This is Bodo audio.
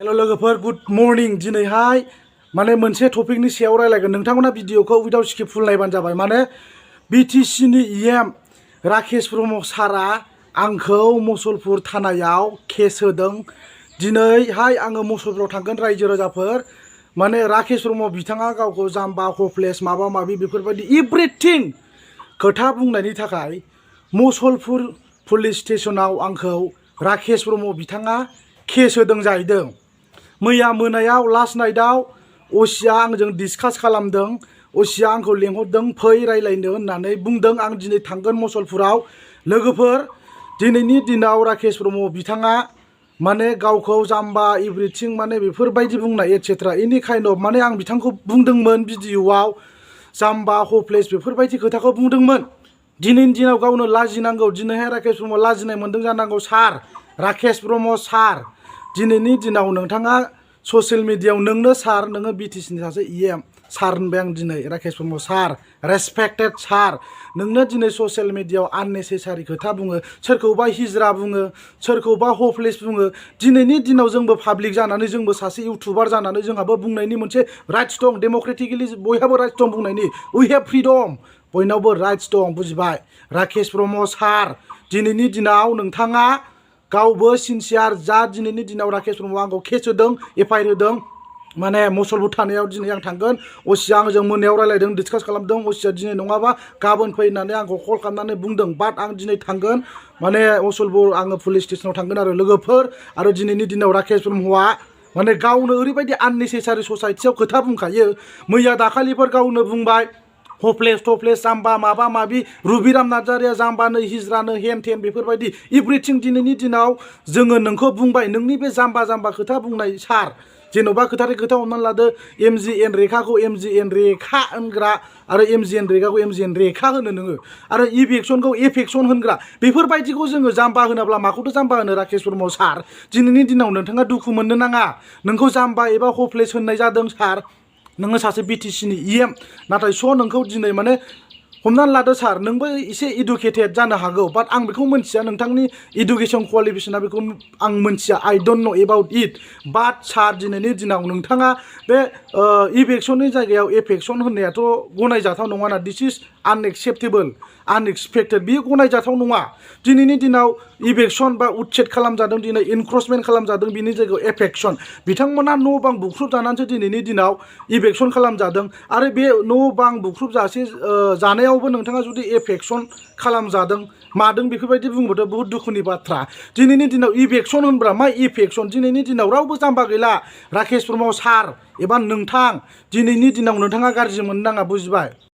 हेलो लोगोफोर गुड मर्निं दिनैहाय माने मोनसे टपिकनि सायाव रायलायगोन नोंथांमोना भिडिअखौ उइदाउट स्किप फुल नायबानो जाबाय माने बिटिसिनि इएम राकेश ब्रह्म सारा आंखौ मुसलपुर थानायाव केस होदों दिनैहाय आङो मुसलपुराव थांगोन रायजो राजाफोर माने राकेश ब्रह्म बिथाङा गावखौ जाम्बा हपलेस माबा माबि बेफोरबायदि एभ्रिथिं खोथा बुंनायनि थाखाय मुसलपुर पुलिस स्टेशनाव आंखौ राकेश ब्रह्म बिथाङा केस होदों जाहैदों मैया मोनायाव लास्ट नाइटआव असिया आंजों डिसकास खालामदों असिया आंखौ लेंहरदों फै रायलायनो होननानै बुंदों आं दिनै थांगोन मुसलपुराव लोगोफोर दिनैनि दिनाव राकेश ब्रह्म बिथाङा माने गावखौ जाम्बा एभ्रिथिं माने बेफोरबायदि बुंनाय एटसेट्रा एनि काइन्ड अफ माने आं बिथांखौ बुंदोंमोन भिडिअआव जाम्बा हपलेस बेफोरबायदि खोथाखौ बुंदोंमोन दिनैनि दिनाव गावनो लाजिनांगौ दिनैहाय राकेश ब्रह्म लाजिनाय मोनदों जानांगौ सार राकेश ब्रह्म सार दिनैनि दिनाव नोंथाङा ससियेल मिडियायाव नोंनो सार नोङो बिटिसिनि सासे इएम सार होनबाय आं दिनै राकेश ब्रह्म सार रेसपेक्टेड सार नोंनो दिनै ससियेल मिडियायाव आननेसेसारि खोथा बुङो सोरखौबा हिजरा बुङो सोरखौबा हपलेस बुङो दिनैनि दिनाव जोंबो पाब्लिक जानानै जोंबो सासे इउटुबार जानानै जोंहाबो बुंनायनि मोनसे राइट्स दं डेम'क्रेटिकेलि बयहाबो राइट्स दं बुंनायनि वी हेभ फ्रिडम बयनावबो राइट्स दं बुजिबाय राकेश ब्रह्म सार दिनैनि दिनाव नोंथाङा गावबो सिनसियार जा दिनैनि दिनाव राकेश ब्रह्म आंखौ केस होदों एफआइआर होदों माने मुसलपुर थानायाव दिनै आं थांगोन असिया आंजों मोनायाव रायलायदों डिसकास खालामदों असिया दिनै नङाबा गाबोन फै होननानै आंखौ कल खालामनानै बुंदों बाट आं दिनै थांगोन माने मुसलपुर आङो पुलिस स्टेशनाव थांगोन आरो लोगोफोर आरो दिनैनि दिनाव राकेश ब्रह्मआ माने गावनो ओरैबायदि आननेसेसारि ससाइटियाव खोथा बुंखायो मैया दाखालिफोर गावनो बुंबाय हपलेस टपलेस जाम्बा माबा माबि रुबिराम नार्जारिया जाम्बानो हिजरानो हेम थेम बेफोरबायदि एभ्रिथिं दिनैनि दिनाव जोङो नोंखौ बुंबाय नोंनि बे जाम्बा जाम्बा खोथा बुंनाय सार जेन'बा खोथानि खोथा हमनानै लादो एमजिएन रेखाखौ एमजिएन रेखा होनग्रा आरो एमजिएन रेखाखौ एमजिएन रेखा होनो नोङो आरो इफेक्सनखौ एफेक्सन होनग्रा बेफोरबायदिखौ जोङो जाम्बा होनाब्ला माखौथ' जाम्बा होनो राकेश ब्रह्म सार दिनैनि दिनाव नोंथाङा दुखु मोननो नाङा नोंखौ जाम्बा एबा हपलेस होननाय जादों सार नोङो सासे बिटिसिनि इएम नाथाय नोंखौ दिनै माने हमनानै लादो सार नोंबो एसे इडुकेटेड जानो हागौ बाट आं बेखौ मोनथिया नोंथांनि इडुकेसन क्वालिफिकेसना बेखौ आं मोनथिया I don't know about it but sir दिनैनि दिनाव नोंथाङा बे इफेक्सननि जायगायाव एफेक्सन होननायाथ' गनायजाथाव नङा ना दिस इज आनएक्सेप्टेबल आनएक्सपेक्टेड बेयो गनायजाथाव नङा दिनैनि दिनाव इभेक्सन बा उच्छेद खालामजादों दिनै इनक्रचमेन्ट खालामजादों बिनि जायगायाव एफेक्सन बिथांमोना न' बां बुख्रुब जानानैसो दिनैनि दिनाव इभेक्सन खालामजादों आरो बे न' बां बुख्रुब जासे जानायावबो नोंथाङा जुदि एफेक्सन खालामजादों मादों बेफोरबायदि बुङोबाथ' बहुत दुखुनि बाथ्रा दिनैनि दिनाव इभेक्सन होनब्ला मा इफेक्सन दिनैनि दिनाव रावबो जाम्बा गैला राकेश ब्रह्म सार एबा नोंथां दिनैनि दिनाव नोंथाङा गाज्रि मोननो नाङा बुजिबाय।